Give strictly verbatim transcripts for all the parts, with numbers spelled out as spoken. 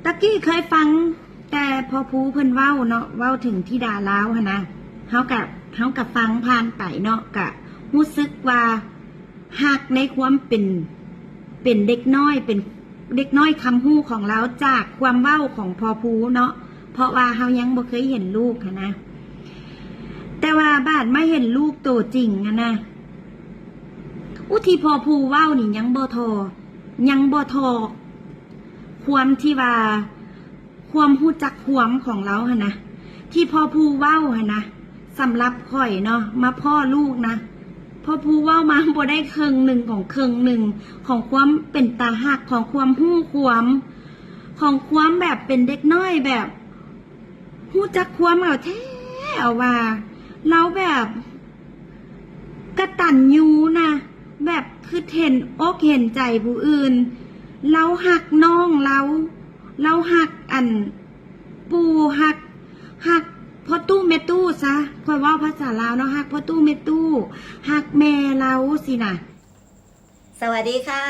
ตะกี้เคยฟังแต่พ่อภูเพิ่นเว้าเนาะ เว้าถึงธิดาลาวหั้นนะ เฮากะ เฮากะฟังผ่านไปเนาะ กะรู้สึกว่าฮักในความเป็น เป็นเด็กน้อย เป็นเด็กน้อยคำฮู้ของลาวจากความเว้าของพ่อภูเนาะ เพราะว่าเฮายังบ่เคยเห็นลูกหั้นนะ แต่ว่าบาดมาเห็นลูกโตจริงหั้นนะ อุย ที่พ่อภูเว้านี่ยังบ่ทอ ยังบ่ทอ ความที่ว่า ความฮู้จักความของลาวหั้นนะ ที่พ่อภูเว้าหั้นนะ สำหรับข้อยเนาะ มาพ้อลูกนะ พ่อภูเว้ามาบ่ได้เคิ่งหนึ่งของเคิ่งหนึ่งของความเป็นตาฮัก ของความฮู้ความ ของความแบบเป็นเด็กน้อยแบบ ฮู้จักความเอาแท้เอาว่า ลาวแบบ กตัญญูนะ แบบคือเห็นอกเห็นใจผู้อื่น ลาวฮักน้องลาว ลาวฮักอันปู่ฮัก ฮักพ่อตู้แม่ตู้ซะ ข้อยเว้าภาษาลาวเนาะ ฮักพ่อตู้แม่ตู้ ฮักแม่ลาวซี้นะ สวัสดีค่ะ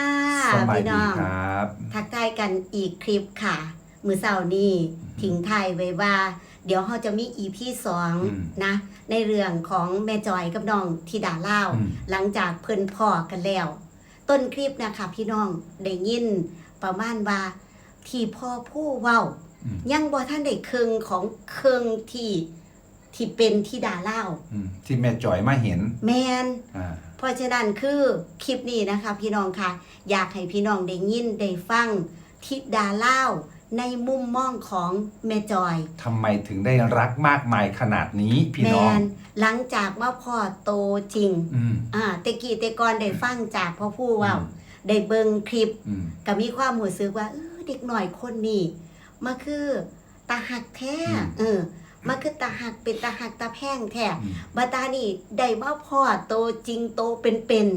สบายดี พี่น้อง ครับ ทักทายกันอีกคลิปค่ะ มื้อเช้านี้ อืม ทิ้งท้ายไว้ว่า เดี๋ยวเราจะมี อีพี สอง อืม นะ ในเรื่องของแม่จอยกับน้องธิดาลาว อืม หลังจากเพิ่นพ้อกันแล้ว ต้นคลิปนะคะพี่น้อง ได้ยินประมาณว่า ที่พ่อภูเว้า อืม ยังบ่ทันได้เคิ่งของเคิ่งที่ ที่เป็นธิดาลาว อืม ที่แม่จอยมาเห็น แม่น อ่า เพราะฉะนั้นคือคลิปนี้นะคะพี่น้องคะ อยากให้พี่น้องได้ยินได้ฟังธิดาลาวในมุมมองของแม่จอย ทำไมถึงได้รักมากมายขนาดนี้พี่น้อง แม่น หลังจากมาพ้อโตจริง อืม อ่า แต่กี้แต่ก่อนได้ฟังจากพ่อภูเว้า อืม ได้เบิ่งคลิป อืม ก็มีความรู้สึกว่า เออ เด็กน้อยคนนี้ มาคือตาฮักแท้ อืม เออ มาคือตาฮัก เป็นตาฮักตาแพงแท้ อืม บัดตานี้ได้มาพ้อโตจริงโตเป็น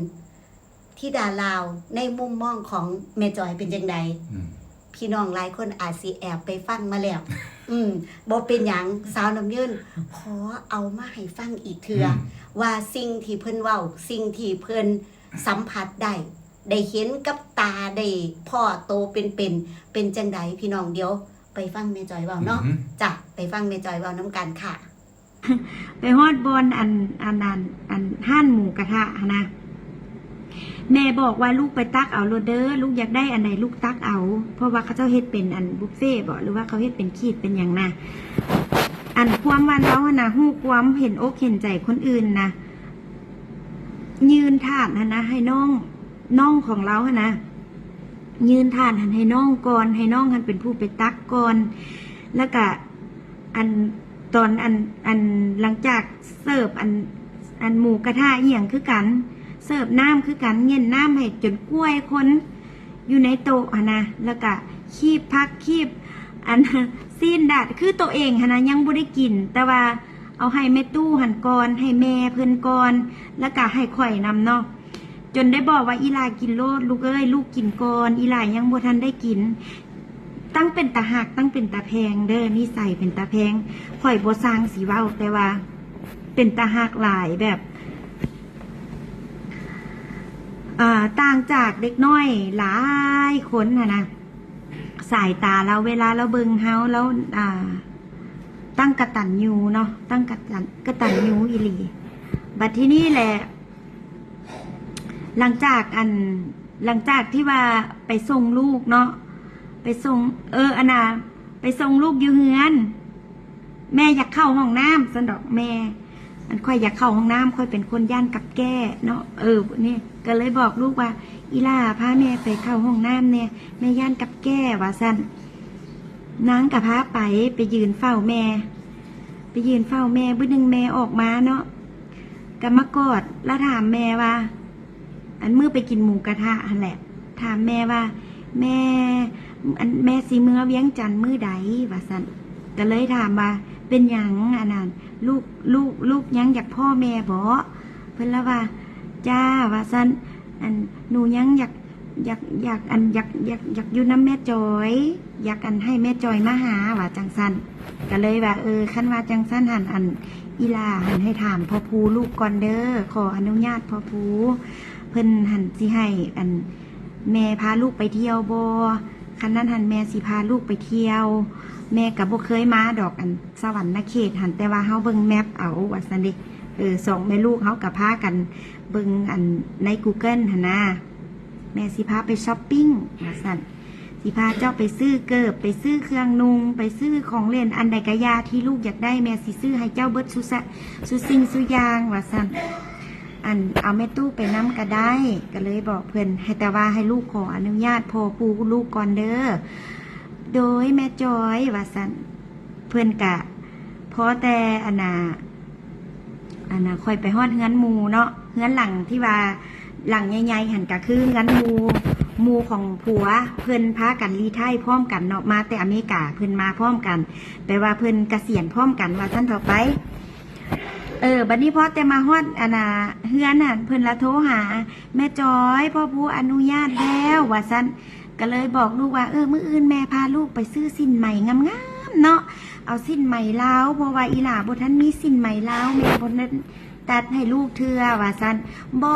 ๆ ธิดาลาวในมุมมองของแม่จอยเป็นจั่งใด อืม พี่น้องหลายคนอาจสิแอบไปฟังมาแล้ว อืม บ่เป็นหยัง สาวน้ำเยิน ขอเอามาให้ฟังอีกเทื่อ อืม ว่าสิ่งที่เพิ่นเว้า สิ่งที่เพิ่นสัมผัสได้ ได้เห็นกับตา ได้พ้อโตเป็นๆ เป็นจั่งใด พี่น้อง เดี๋ยวไปฟังแม่จอยเว้าเนาะ อือหือ จ้ะ ไปฟังแม่จอยเว้านำกันค่ะ ไปฮอดบ่อนอัน อัน อัน อันร้านหมูกระทะหั้นนะ แม่บอกว่าลูกไปตักเอาโลดเด้อ ลูกอยากได้อันใดลูกตักเอา เพราะว่าเขาเจ้าเฮ็ดเป็นอันบุฟเฟ่ต์บ่ หรือว่าเขาเฮ็ดเป็นขีดเป็นหยังนะ อันความว่าลาวหั้นนะ ฮู้ความเห็นอกเห็นใจคนอื่นนะ ยื่นถาดหั้นนะ ให้น้อง น้องของลาวหั้นนะ ยื่นถาดหั้นให้น้องก่อน ให้น้องหั้นเป็นผู้ไปตักก่อน แล้วก็ อัน ตอนอัน อัน หลังจากเสิร์ฟอัน อันหมูกระทะอีหยังคือกัน เสิร์ฟน้ำคือกัน เย็นน้ำให้จนกล้วยคนอยู่ในโต๊ะหั้นนะ แล้วก็คีบผัก คีบอัน ซีนดาด คือตัวเองหั้นนะ ยังบ่ได้กิน แต่ว่าเอาให้แม่ตู้หั้นก่อน ให้แม่เพิ่นก่อน แล้วก็ให้ข้อยนำเนาะ จนได้บอกว่า อีหล่ากินโลดลูกเอ้ย ลูกกินก่อน อีหล่ายังบ่ทันได้กิน ตั้งเป็นตาฮัก ตั้งเป็นตาแพงเด้อ นิสัยเป็นตาแพง ข้อยบ่ซังสิเว้า แต่ว่าเป็นตาฮักหลายแบบ อ่า ต่างจากเด็กน้อยหลายคนหั้นนะ สายตาลาวเวลาลาวเบิ่งเฮา ลาว อ่า ตั้งกตัญญูเนาะ ตั้งกตัญ กตัญญูอีหลี บัดทีนี้แหละ หลังจากอัน หลังจากที่ว่าไปส่งลูกเนาะ ไปส่ง เออ อันน่ะ ไปส่งลูกอยู่เฮือน แม่อยากเข้าห้องน้ำ ซั่นดอก แม่ อันข้อยอยากเข้าห้องน้ำ ข้อยเป็นคนย้านกับแก้เนาะ เออ นี่ ก็เลยบอกลูกว่า อีหล่า พาแม่ไปเข้าห้องน้ำแหน่ แม่ย้านกับแก้ ว่าซั่น นางก็พาไป ไปยืนเฝ้าแม่ ไปยืนเฝ้าแม่ มื้อหนึ่งแม่ออกมาเนาะ ก็มากอด แล้วถามแม่ว่า อันมื้อไปกินหมูกระทะหั้นแหละ ถามแม่ว่า แม่ อันแม่สิเมือเวียงจันทน์มื้อใด ว่าซั่น ก็เลยถามว่า เป็นหยังอันนั้น ลูก ลูก ลูกยังอยากพ้อแม่บ่ เพิ่นละว่า จ้า ว่าซั่น อันหนูยังอยาก อยาก อยาก อัน อยาก อยาก อยากอยู่นำแม่จอย อยากอันให้แม่จอยมาหา ว่าจั่งซั่น ก็เลยว่า เออ คันว่าจั่งซั่นหั้น อัน อีหล่าหั้นให้ถามพ่อภูลูกก่อนเด้อ ขออนุญาตพ่อภู เพิ่นหั้นสิให้ อัน แม่พาลูกไปเที่ยวบ่ คันนั้นหั่นแม่สิพาลูกไปเที่ยว แม่ก็บ่เคยมาดอกอันสะหวันนะเขตหั่น แต่ว่าเฮาเบิ่งแมปเอาว่าซั่นเด้ เออ สองแม่ลูกเฮาก็พากันเบิ่งอันใน Google หั่นนะ แม่สิพาไปช็อปปิ้งว่าซั่น สิพาเจ้าไปซื้อเกิบ ไปซื้อเครื่องนุ่ง ไปซื้อของเล่น อันใดก็อย่าที่ลูกอยากได้ แม่สิซื้อให้เจ้าเบิดซุซะ ซุสิ่งซุอย่างว่าซั่น อันเอาแม่ตู้ไปนำก็ได้ ก็เลยบอกเพิ่น ให้แต่ว่าให้ลูกขออนุญาตพ่อปู่ลูกก่อนเด้อ โดยแม่จอยว่าซั่น เพิ่นกะพอแต่อันน่ะ อันน่ะ ค่อยไปฮอดเฮือนหมู่เนาะ เฮือนหลังที่ว่าหลังใหญ่ๆ หั่นก็คือเฮือนหมู่ หมู่ของผัว เพิ่นพากันรีไทร์พร้อมกันเนาะ มาแต่อเมริกา เพิ่นมาพร้อมกัน แปลว่าเพิ่นเกษียณพร้อมกันว่าซั่นเถาะไป เออ บัดนี้พอแต่มาฮอดอันน่ะ เฮือนหั่น เพิ่นละโทรหา แม่จอย พ่อปู่อนุญาตแล้วว่าซั่น ก็เลยบอกลูกว่า เออ มื้ออื่นแม่พาลูกไปซื้อสิ้นไหมงามๆ เนาะ เอาสิ้นไหมลาว เพราะว่าอีหล่าบ่ทันมีสิ้นไหมลาว แม่บ่ทันตัดให้ลูกเทื่อว่าซั่น บ่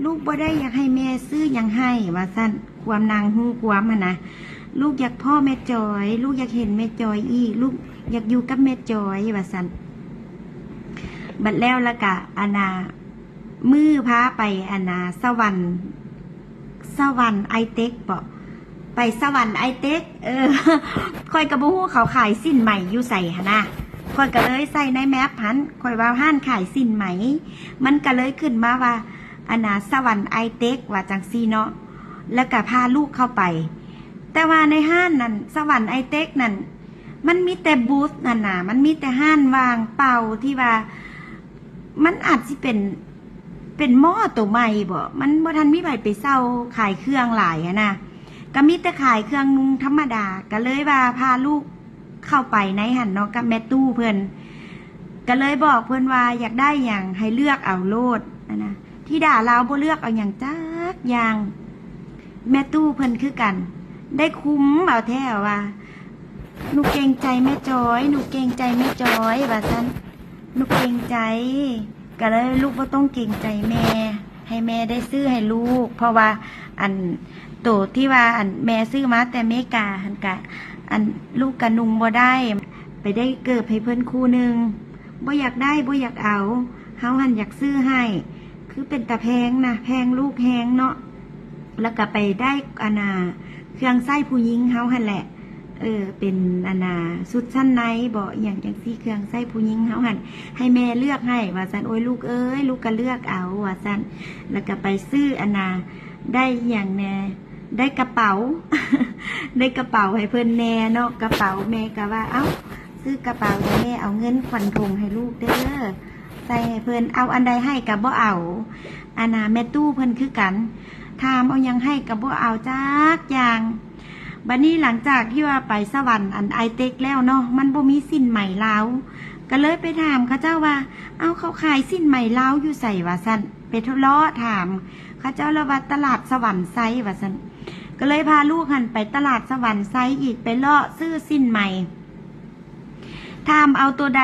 ลูกบ่ได้อยากให้แม่ซื้อหยังให้ว่าซั่น ความนางฮู้ความหั่นนะ ลูกอยากพ้อแม่จอย ลูกอยากเห็นแม่จอยอีก ลูกอยากอยู่กับแม่จอยว่าซั่น บัดแล้วละกะอันน่ะ มื้อพาไปอันน่ะ สะหวัน สะหวันไอเต็กบ่ ไปสะหวันไอเต็ก เออ ข้อยก็บ่ฮู้เขาขายสิ้นไหมอยู่ไสหั่นนะ ข้อยก็เลยใส่ในแมปหั่น ข้อยว่าร้านขายสิ้นไหม มันก็เลยขึ้นมาว่า อันน่ะ สะหวันไอเต็กว่าจั่งซี้เนาะ แล้วก็พาลูกเข้าไป แต่ว่าในร้านนั่น สะหวันไอเต็กนั่น มันมีแต่บูธนั่นน่ะ มันมีแต่ร้านว่างเปล่าที่ว่า มันอาจสิเป็น เป็นหม้อตัวใหม่บ่ มันบ่ทันมีไผไปเซาขายเครื่องหลายหั้นนะ ก็มีแต่ขายเครื่องนุ่งธรรมดา ก็เลยว่าพาลูกเข้าไปในหั่นเนาะ กับแม่ตู้เพิ่น ก็เลยบอกเพิ่นว่าอยากได้หยังให้เลือกเอาโลดหั้นนะ ธิดาลาวบ่เลือกเอาหยังจักอย่าง แม่ตู้เพิ่นคือกัน ได้คุมเอาแท้ว่า หนูเกรงใจแม่จอย หนูเกรงใจแม่จอย ว่าซั่น หนูเกรงใจ ก็เลยลูกบ่ต้องเกรงใจแม่ ให้แม่ได้ซื้อให้ลูก เพราะว่าอันโตที่ว่าอันแม่ซื้อมาแต่อเมริกาหั่นกะ อันลูกกะนุ่งบ่ได้ ไปได้เกิบให้เพิ่นคู่หนึ่ง บ่อยากได้ บ่อยากเอา เฮาหั่นอยากซื้อให้ คือเป็นตาแพงนะ แพงลูกแฮงเนาะ แล้วก็ไปได้อันน่ะ เครื่องใช้ผู้หญิงเฮาหั่นแหละ เออ เป็นอันน่ะ ชุดชั้นในบ่ อหย่างจั่งซี้ เครื่องใช้ผู้หญิงเฮาหั่น ให้แม่เลือกให้ ว่าซั่น โอ้ย ลูกเอ้ย ลูกก็เลือกเอา ว่าซั่น แล้วก็ไปซื้ออันน่ะ ได้อหย่างแหน่ ได้กระเป๋า ได้กระเป๋าให้เพิ่นแหน่เนาะ กระเป๋า แม่ก็ว่า เอ้า ซื้อกระเป๋าให้แม่ เอาเงินขวัญถุงให้ลูกเด้อ ใส่ให้เพิ่น เอาอันใดให้ก็บ่เอา อันน่ะ แม่ตู้เพิ่นคือกัน ถามเอาหยังให้ก็บ่เอาจักอย่าง บัดนี้หลังจากที่ว่าไปสะหวันอันไอเต็กแล้วเนาะ มันบ่มีสิ้นไหมลาว ก็เลยไปถามเขาเจ้าว่า เอ้า เขาขายสิ้นไหมลาวอยู่ไส ว่าซั่น ไปเลาะถาม เขาเจ้าละว่าตลาดสะหวันไซ ว่าซั่น ก็เลยพาลูกหั่นไปตลาดสะหวันไซอีก ไปเลาะซื้อสิ้นไหม ถามเอาตัวใด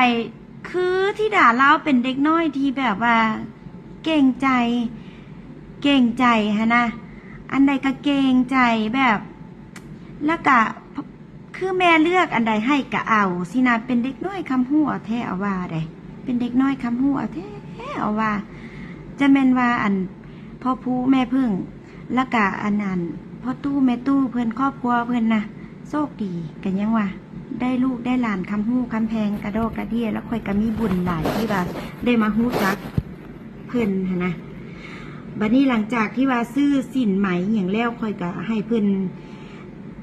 คือธิดาลาวเป็นเด็กน้อยที่แบบว่า เกรงใจ เกรงใจหั้นนะ อันใดก็เกรงใจแบบ แล้วก็ คือแม่เลือกอันใดให้ก็เอาสินะ เป็นเด็กน้อยคำฮู้เอาแท้เอาว่าใด เป็นเด็กน้อยคำฮู้เอาแท้เอาว่า จะแม่นว่าอันพ่อผู้แม่เพิ่ง แล้วก็อันนั้นพ่อตู้แม่ตู้เพิ่น ครอบครัวเพิ่นนะ โชคดี ก็ยังว่า ได้ลูกได้หลานคำฮู้คำแพงกระดอกกระเดี้ย แล้วข้อยก็มีบุญหลายที่ว่าได้มาฮู้จักเพิ่นหั้นนะ บัดนี้หลังจากที่ว่าซื้อสิ้นไหมอหย่างแล้ว ข้อยก็ให้เพิ่น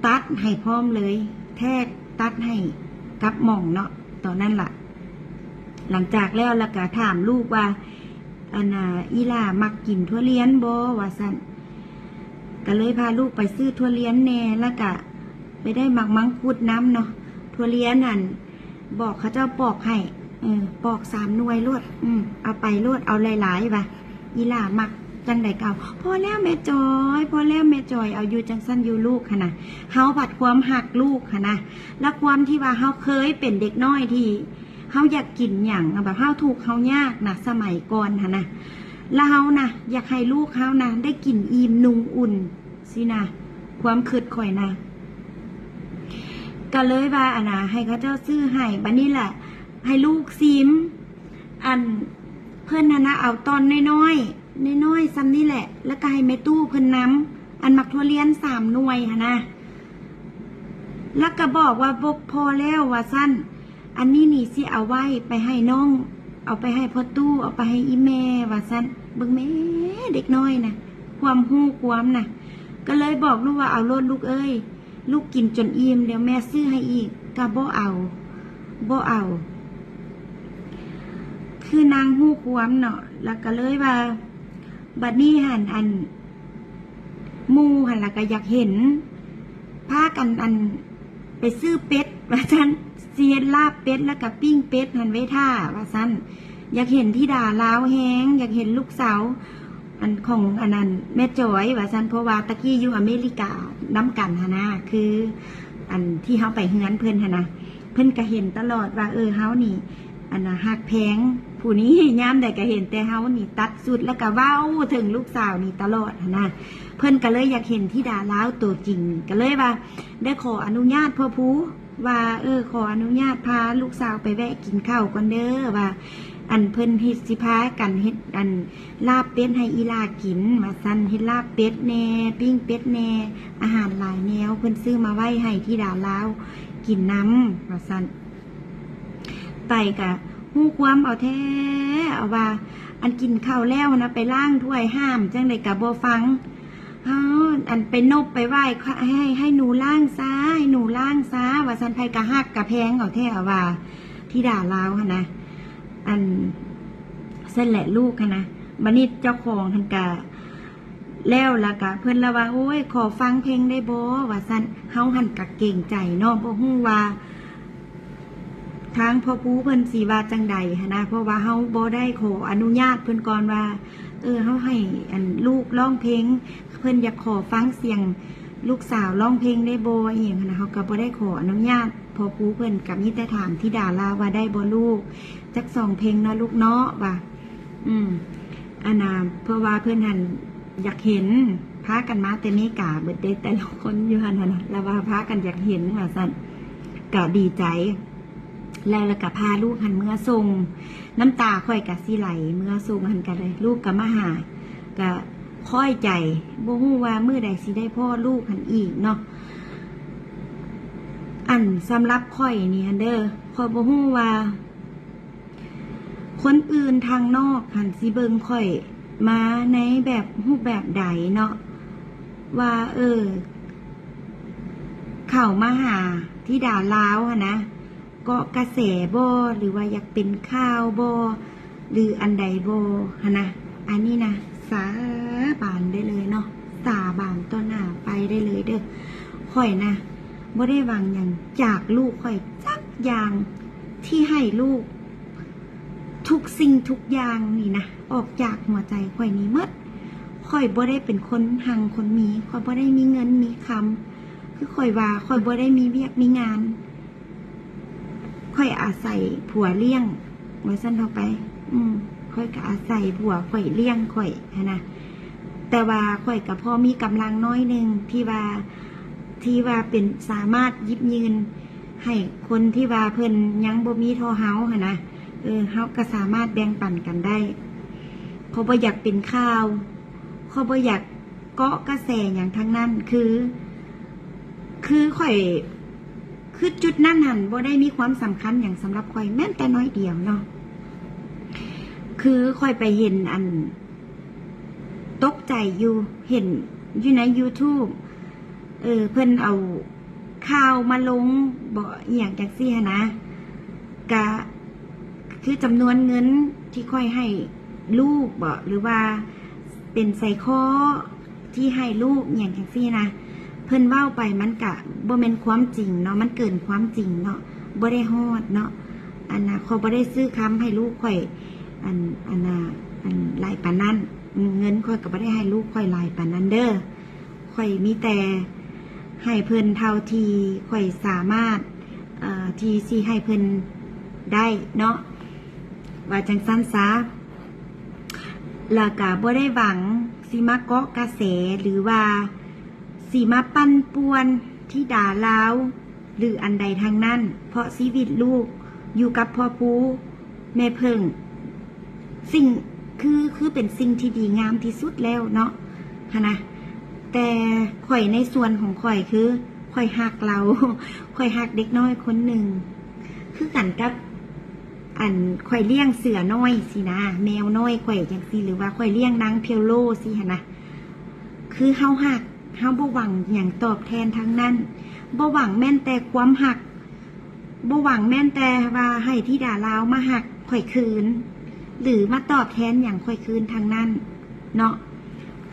ตัดให้พร้อมเลย แทกตัดให้กับหม่องเนาะ ตอนนั้นล่ะ หลังจากแล้ว แล้วก็ถามลูกว่า อันน่ะ อีหล่ามักกินทุเรียนบ่ ว่าซั่น ก็เลยพาลูกไปซื้อทุเรียนแหน่ แล้วก็ไปได้หมากมังคุดนำเนาะ ทุเรียนหั่น บอกเขาเจ้าปอกให้ เออ ปอกสามหน่วยโลด อืม เอาไปโลด เอาหลายๆ ว่า อีหล่ามักจั่งใดก็เอา พอแล้วแม่จอย พอแล้วแม่จอย เอาอยู่จั่งซั่นอยู่ลูกหั้นนะ เฮาผัดความฮักลูกหั้นนะ และความที่ว่าเฮาเคยเป็นเด็กน้อยที่ เฮาอยากกินหยัง แบบเฮาทุกข์เฮายากนะ สมัยก่อนหั้นนะ แล้วเฮานะ อยากให้ลูกเฮานะ ได้กินอิ่มนุ่งอุ่นสินะ ความคิดข้อยนะ ก็เลยว่าอันน่ะให้เขาเจ้าซื้อให้ บัดนี้แหละให้ลูกซิม อันเพิ่นหั่นนะเอาตอนน้อยๆ น้อยๆ ส่ำนี่แหละ แล้วก็ให้แม่ตู้เพิ่นนำ อันหมากถั่วเลียนสามหน่วยหั่นนะ แล้วก็บอกว่าบ่พอแล้วว่าซั่น อันนี้นี่สิเอาไว้ไปให้น้อง เอาไปให้พ่อตู้ เอาไปให้อีแม่ว่าซั่น เบิ่งแม่เด็กน้อยนะ ความฮู้ความนะ ก็เลยบอกลูกว่าเอาโลดลูกเอ้ย ลูกกินจนอิ่ม เดี๋ยวแม่ซื้อให้อีก ก็บ่เอา บ่เอา คือนางฮู้ความเนาะ แล้วก็เลยว่า บัดนี้หั่นอัน หมู่หั่นล่ะก็อยากเห็น พากันอัน ไปซื้อเป็ด ว่าซั่น สิเฮ็ดลาบเป็ด แล้วก็ปิ้งเป็ดหั่นไว้ท่า ว่าซั่น อยากเห็นธิดาลาวแฮง อยากเห็นลูกสาว อันของอันนั้นแม่จอย ว่าซั่น เพราะว่าตะกี้อยู่อเมริกานำกันหั่นนะ คือ อันที่เฮาไปเฮือนเพิ่นหั่นนะ เพิ่นก็เห็นตลอดว่า เออ เฮานี่ อันน่ะฮักแพงผู้นี้ ยามใดก็เห็นแต่เฮานี่ตัดสุด แล้วก็เว้าถึงลูกสาวนี่ตลอดหั่นนะ เพิ่นก็เลยอยากเห็นธิดาลาวตัวจริง ก็เลยว่า ได้ขออนุญาตพ่อภูว่า เออ ขออนุญาตพาลูกสาวไปแวะกินข้าวก่อนเด้อ ว่า อันเพิ่นเฮ็ดสิพากันเฮ็ดอันลาบเป็ดให้อีหล่ากิน ว่าซั่น เฮ็ดลาบเป็ดแหน่ ปิ้งเป็ดแหน่ อาหารหลายแนว เพิ่นซื้อมาไว้ให้ธิดาลาวกินนำ ว่าซั่น ไปกะฮู้ความเอาแท้ เอาว่า อันกินข้าวแล้วนะ ไปล้างถ้วยห้าม จั่งใดกะบ่ฟัง เฮา อันไปนบไปไหว้ ให้ ให้หนูล้างซา ให้หนูล้างซา ว่าซั่น ไผกะฮักกะแพงเอาแท้ เอาว่า ธิดาลาวหั่นนะ อัน ซั่นแหละลูกหั่นนะ บัดนี้เจ้าของหั่นกะ แล้วล่ะกะ เพิ่นละว่า โอ้ย ขอฟังเพลงได้บ่ ว่าซั่น เฮาหั่นกะเกรงใจเนาะ บ่ฮู้ว่า ทางพ่อภูเพิ่นสิว่าจั่งใดหั่นนะ เพราะว่าเฮาบ่ได้ขออนุญาตเพิ่นก่อนว่า เออ เฮาให้อันลูกร้องเพลง เพิ่นอยากขอฟังเสียงลูกสาวร้องเพลงได้บ่ อีหยังหั่นนะ เฮาก็บ่ได้ขออนุญาตพ่อภูเพิ่น ก็มีแต่ถามธิดาลาวว่าได้บ่ลูก จักสองเพลงเนาะลูกเนาะ ว่า อืม อันน่ะ เพราะว่าเพิ่นหั่นอยากเห็น พากันมาแต่เมกาเบิดเด้ แต่ละคนอยู่หั่นหั่นน่ะ แล้วว่าพากันอยากเห็นว่าซั่น ก็ดีใจ แล้ว แล้วก็พาลูกหั่นเมือส่ง น้ำตาข้อยก็สิไหลเมือส่งหั่นก็เลย ลูกก็มาหา ก็คอยใจ บ่ฮู้ว่ามื้อใดสิได้พ้อลูกหั่นอีกเนาะ อันสำหรับข้อยนี่หั่นเด้อ ข้อยบ่ฮู้ว่า คนอื่นทางนอกหั่นสิเบิ่งข้อยมาในแบบรูปแบบใดเนาะ ว่า เออ เข้ามาหาธิดาลาวหั่นนะ เกาะกระแสบ่ หรือว่าอยากเป็นข่าวบ่ หรืออันใดบ่หั่นนะ อันนี้นะ สาบานได้เลยเนาะ สาบานต่อหน้าไปได้เลยเด้อ ข้อยนะ บ่ได้หวังหยังจากลูกข้อยจักอย่าง ที่ให้ลูก ทุกสิ่งทุกอย่างนี่นะ ออกจากหัวใจข้อยนี้หมด ข้อยบ่ได้เป็นคนฮังคนมี ข้อยบ่ได้มีเงินมีคำ คือข้อยว่าข้อยบ่ได้มีเวียกมีงาน ข้อยอาศัยผัวเลี้ยง ว่าซั่นเถาะไป อืม ข้อยก็อาศัยผัวข้อยเลี้ยงข้อยหั้นนะ แต่ว่าข้อยก็พอมีกำลังน้อยหนึ่งที่ว่า ที่ว่าเป็นสามารถหยิบยืนให้คนที่ว่าเพิ่นยังบ่มีเท่าเฮาหั้นนะ เออ เฮาก็สามารถแบ่งปันกันได้ ข้อยบ่อยากเป็นข่าว ข้อยบ่อยากเกาะกระแสหยังทั้งนั้น คือ คือข้อย คือจุดนั้นหั่นบ่ได้มีความสำคัญหยังสำหรับข้อยแม้แต่น้อยเดียวเนาะ คือข้อยไปเห็นอัน ตกใจอยู่ เห็นอยู่ใน YouTube เออ เพิ่นเอาข่าวมาลงบ่ อีหยังจั่งซี้หั้นนะ กะ คือจำนวนเงินที่ข้อยให้ลูกบ่ หรือว่าเป็นสร้อยคอที่ให้ลูก อีหยังจั่งซี้นะ เพิ่นเว้าไปมันกะบ่แม่นความจริงเนาะ มันเกินความจริงเนาะ บ่ได้ฮอดเนาะ อันน่ะ ข้อยบ่ได้ซื้อคำให้ลูกข้อย อัน อันน่ะ อันหลายปานนั้น เงินข้อยก็บ่ได้ให้ลูกข้อยหลายปานนั้นเด้อ ข้อยมีแต่ให้เพิ่นเท่าที่ข้อยสามารถ เอ่อ ที่สิให้เพิ่นได้เนาะ ว่าจั่งซั้นซะ แล้วก็บ่ได้หวังสิมาเกาะกระแส หรือว่าสิมาปั่นป่วนธิดาลาว หรืออันใดทั้งนั้น เพราะชีวิตลูกอยู่กับพ่อปู่แม่เพิ่ง สิ่ง คือ คือเป็นสิ่งที่ดีงามที่สุดแล้วเนาะ หั้นนะ แต่ข้อยในส่วนของข้อยคือ ข้อยฮักลาว ข้อยฮักเด็กน้อยคนหนึ่ง คือกันกับ อัน ข้อยเลี้ยงเสือน้อยสินะ แมวน้อยข้อยจั่งซี้ หรือว่าข้อยเลี้ยงนางเพียวโลสิหั้นนะ คือเฮาฮัก เฮาบ่หวังหยังตอบแทนทั้งนั้น บ่หวังแม้นแต่ความฮัก บ่หวังแม้นแต่ว่าให้ธิดาลาวมาฮักข้อยคืน หรือมาตอบแทนหยังข้อยคืนทั้งนั้นเนาะ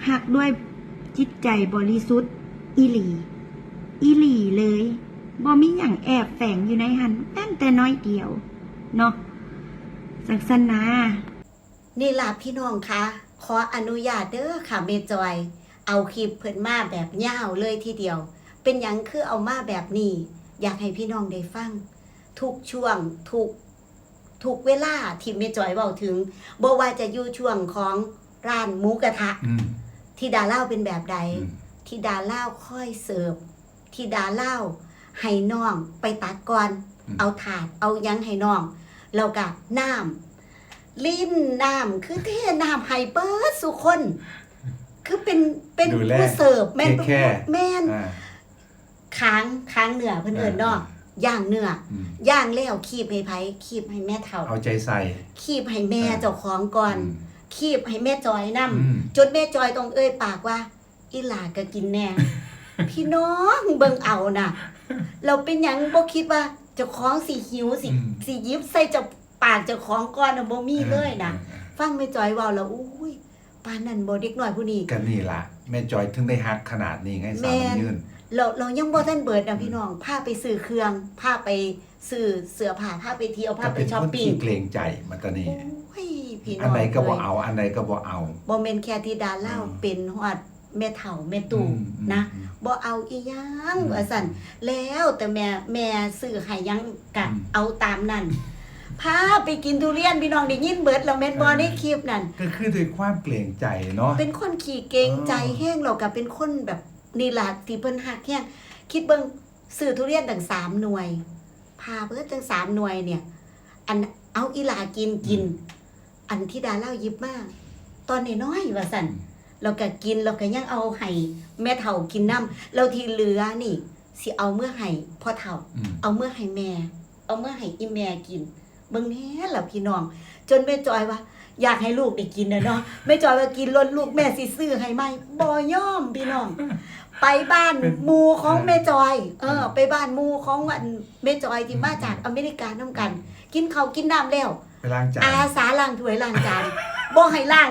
ฮักด้วยจิตใจบริสุทธิ์อีหลี อีหลีเลย บ่มีหยังแอบแฝงอยู่ในหั้นแม้นแต่น้อยเดียวเนาะ จั่งซั้นนะ นี่ล่ะพี่น้องคะ ขออนุญาตเด้อค่ะแม่จอย เอาคลิปเพิ่นมาแบบยาวเลยทีเดียว เป็นหยังคือเอามาแบบนี้ อยากให้พี่น้องได้ฟัง ทุกช่วง ทุก ทุกเวลาที่แม่จอยเว้าถึง บ่ว่าจะอยู่ช่วงของร้านหมูกระทะ อืม ธิดาลาวเป็นแบบใด อืม ธิดาลาวคอยเสิร์ฟ ธิดาลาวให้น้องไปตักก่อน อืม เอาถาด เอาหยังให้น้อง แล้วก็น้ำ ลิ้นน้ำ คือเทน้ำให้เบิดสู่คน คือเป็น เป็น ดูแล ผู้เสิร์ฟ แม่น take care แม่น อ่า ค้าง ค้างเนื้อเพิ่นเอิ้นเนาะ อ่า ย่างเนื้อ อืม ย่างแล้วคีบให้ไผ คีบให้แม่เฒ่า เอาใจใส่ คีบให้แม่ อ่า เจ้าของก่อน อืม คีบให้แม่จอยนำ อืม จนแม่จอยต้องเอ่ยปากว่า อีหล่าก็กินแน่ พี่น้องเบิ่งเอาน่ะ เราเป็นหยังบ่คิดว่าเจ้าของสิหิว สิ อืม สิหยิบใส่เจ้าปากเจ้าของก่อนน่ะ บ่มีเลยน่ะ เออเออเออ ฟังแม่จอยเว้าแล้ว อุ้ย ปานนั้นบ่ เด็กน้อยผู้นี้ ก็นี่ล่ะ แม่จอยถึงได้ฮักขนาดนี้ไง สาวน้ำยืน เรา เรายังบ่ทันเบิดนะพี่น้อง พาไปซื้อเครื่อง พาไปซื้อเสื้อผ้า พาไปเที่ยว พา ก็ ไป เป็น ช้อป คน ปิ้ง ขี้เกรงใจมาตานี่ โอ้ย พี่น้อง อันไหนก็บ่ ย เอา อันไหนก็บ่เอา บ่แม่นแค่ธิดาลาว อืม เป็นฮอดแม่เฒ่าแม่ตู่ อืมอืม นะ อืม บ่เอาอีหยัง อืม ว่าซั่น แล้วแต่แม่ แม่ซื้อให้หยังกะ อืม เอาตามนั้น พาไปกินทุเรียน พี่น้องได้ยินเบิดแล้วแม่นบ่ เออ ในคลิปนั่น ก็คือด้วยความเกรงใจเนาะ เป็นคนขี้เกรงใจ เออ แฮง แล้วก็เป็นคนแบบ นี่ล่ะที่เพิ่นฮักแฮง คิดเบิ่ง ซื้อทุเรียนตั้งสามหน่วย พาเบิดตั้งสามหน่วยเนี่ย อันเอาอีหล่ากิน กิน อืม อันธิดาลาวหยิบมา ตอนน้อยๆ ว่าซั่น แล้วก็กิน แล้วก็ยังเอาให้แม่เฒ่ากินนำ แล้วที่เหลือนี่ สิเอาเมือให้พ่อเฒ่า อืม เอาเมือให้แม่ เอาเมือให้อีแม่กิน เบิ่งแหน่ล่ะพี่น้อง จนแม่จอยว่า อยากให้ลูกได้กินน่ะเนาะ แม่จอยว่า กินล้นลูกแม่สิซื้อให้ใหม่ บ่ยอมพี่น้อง ไปบ้าน เป็น หมู่ของ อ่า แม่จอย เออ ไปบ้านหมู่ของอันแม่จอยที่มาจากอเมริกานำกัน กินข้าวกินน้ำแล้ว ไปล้างจาน อาสาล้างถ้วยล้างจาน บ่ให้ล้าง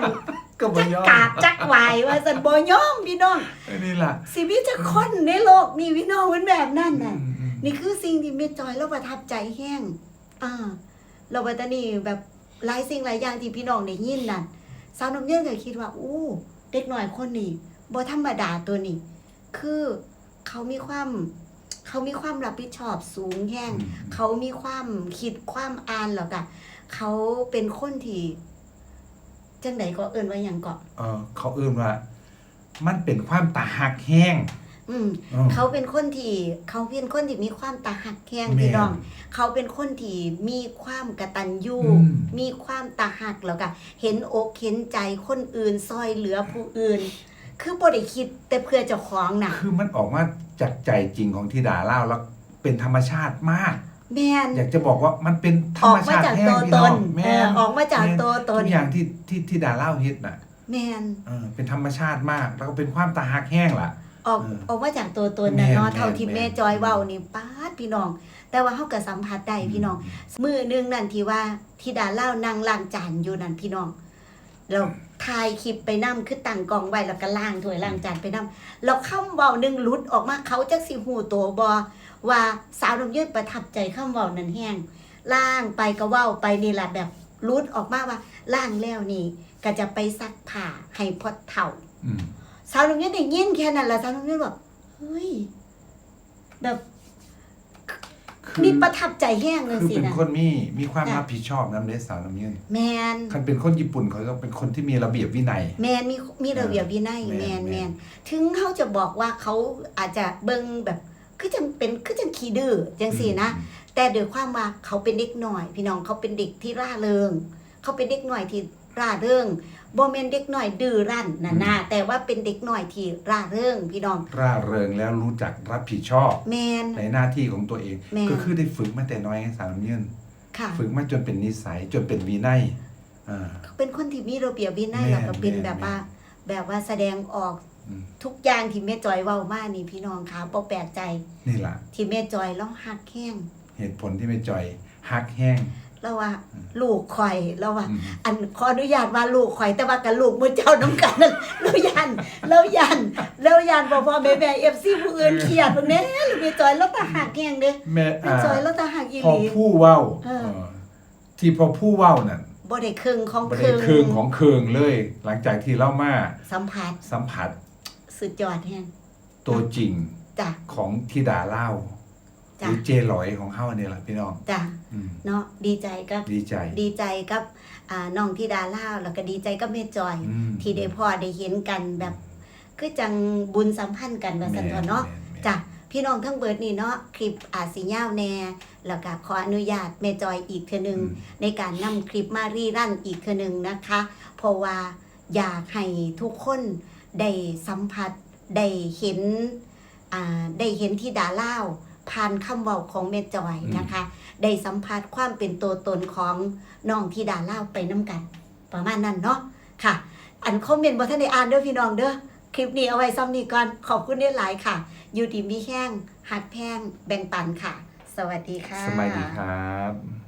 ก็บ่ จัก ยอม กราบจักไหว้ว่าซั่น บ่ยอมพี่น้อง เออนี่ล่ะ สิมีจักคนในโลกนี้พี่น้อง มันแบบนั้นน่ะ อืมอืม นี่คือสิ่งที่แม่จอยเราประทับใจแฮง อ่า แล้วบัดนี้แบบหลายสิ่งหลายอย่างที่พี่น้องได้ยินนั่น สาวน้ำเยินก็คิดว่า อู้ เด็กน้อยคนนี้บ่ธรรมดาตัวนี้ คือเขามีความ เขามีความรับผิดชอบสูงแฮง อืม เขามีความคิดความอ่าน แล้วก็เขาเป็นคนที่ จั่งใดก็เอิ้นว่าหยังเกาะ เออเขาเอิ้นว่า มันเป็นความตาฮักแฮง อืม อืม เขาเป็นคนที่ เขาเป็นคนที่มีความตาฮักแฮง แม่น พี่น้อง เขาเป็นคนที่มีความกตัญญู อืม มีความตาฮัก แล้วก็เห็นอกเห็นใจคนอื่น ซ่อยเหลือผู้อื่น คือบ่ได้คิดแต่เพื่อเจ้าของน่ะ คือมันออกมาจากใจจริงของธิดาลาว แล้วเป็นธรรมชาติมาก แม่น อยากจะบอกว่ามันเป็นธร ออ ร ก ม มา ชาติ จาก แฮง ตัว พี่ ต น้อง น แม่ เออน ออกมาจากตัวตน ทุกอย่างที่ที่ธิดาลาวเฮ็ดน่ะ แม่น เออเป็นธรรมชาติมาก แล้วก็เป็นความตาฮักแฮงล่ะ ออก เออ ออกมาจากตัวตนน่ะเนาะ แม่น เท่าที่ แม่น แม่จอยเว้านี่ป๊าดพี่น้อง แต่ว่าเฮาก็สัมผัสได้พี่น้อง อืม มื้อหนึงนั่นที่ว่าธิดาลาวนั่งล้างจานอยู่นั่นพี่น้อง แล้วถ่ายคลิปไปนำ คือตั้งกล้องไว้แล้วก็ล้างถ้วยล้างจานไปนำ แล้วคำเว้าหนึ่งหลุดออกมา เขาจักสิฮู้ตัวบ่ ว่าสาวน้ำเยินประทับใจคำเว้านั้นแฮง ล้างไปก็เว้าไปนี่ล่ะ แบบหลุดออกมาว่า ล้างแล้วนี่ก็จะไปซักผ้าให้พ่อเฒ่า อืม สาวน้ำเยินได้ยินแค่นั้นล่ะ สาวน้ำเยินแบบ เฮ้ย แบบ คือ มีประทับใจแฮงจั่ง คือ ซี้ เป็น นะ คนมีมีความ ค่ะ รับผิดชอบนำเด้สาวน้ำเยิน แม่น คันเป็นคนญี่ปุ่นเขาต้องเป็นคนที่มีระเบียบวินัย แม่น มี มีระเบียบวินัย แม่น แม่น แม่น แม่น ถึงเขาจะบอกว่าเขาอาจจะเบิ่งแบบ คือจังเป็นคือจังขี้ดื้อจังซี้นะ อืม แต่ด้วยความว่าเขาเป็นเด็กน้อย พี่น้อง เขาเป็นเด็กที่ร่าเริง เขาเป็นเด็กน้อยที่ร่าเริง บ่แม่นเด็กน้อยดื้อรั้นนะนะ อืม แต่ว่าเป็นเด็กน้อยที่ร่าเริงพี่น้อง ร่าเริงแล้วรู้จักรับผิดชอบ แมน ในหน้าที่ของตัวเอง แม่น ก็คือได้ฝึกมาแต่น้อยสามเยื่น ค่ะ ฝึกมาจนเป็นนิสัยจนเป็นวินัยอ่า เป็นคนที่มีระเบียบวินัย แม่น แล้วก็เป็น แม่น แบบว่า แม่น แบบว่าแสดงออก อืม ทุกอย่างที่แม่จอยเว้ามานี่พี่น้องคะบ่แปลกใจ นี่ล่ะ ที่แม่จอยเราฮักแฮง เหตุผลที่แม่จอยฮักแฮง เราว่า อืม ลูกข่อยเราว่า อืม อันขออนุญาตว่าลูกข่อย แต่ว่ากับลูกมื้อเจ้าน้ำกัน เราย่านเราย่านเราย่านพ่อๆแม่ๆ เอฟซี ผู้อื่นเครียดเบิ่งแน่แม่จอยเราตาฮักแฮงเด้ แม่ แม่จอยเราตาฮักอีห พอ ลี ผู้เว้า เออ เออที่พอผู้เว้านั่น บ่ได้ครึ่งของ บ่ ค ได้ รึ่ง ครึ่งของครึ่งเลย หลังจากที่เล่ามา สัมผัส สัมผัส สุดยอดแฮง ตัวจริง จ้ะ ของธิดาลาว จ้ะ หรือเจลอยของเฮาเนี่ยแหละพี่น้อง จ้ะ อืม เนาะดีใจกับ ดีใจ ดีใจกับอ่าน้องธิดาลาวแล้วก็ดีใจกับแม่จอย อืม ที่ได้พอได้เห็นกันแบบ คือจังบุญสัมพันธ์กันว่าซั่นเถาะเนาะ แม่นแม่น จ้ะพี่น้องทั้งเบิดนี่เนาะคลิปอาจสิยาวแน่แล้วก็ขออนุญาตแม่จอยอีกเทื่อหนึ่ง อืม ในการนำคลิปมารีรันอีกเทื่อหนึ่งนะคะ เพราะว่าอยากให้ทุกคนได้สัมผัสได้เห็นอ่าได้เห็นธิดาลาวผ่านคำเว้าของแม่จอยนะคะ ได้สัมผัสความเป็นตัวตนของน้องธิดาลาวไปนำกัน ประมาณนั้นเนาะค่ะ อันคอมเมนต์บ่ทันได้อ่านเด้อพี่น้องเด้อ คลิปนี้เอาไว้ซ้ำนี้ก่อน ขอบคุณหลายๆค่ะ อยู่ดีมีแฮงฮักแพงแบ่งปันค่ะ สวัสดีค่ะ สบายดีครับ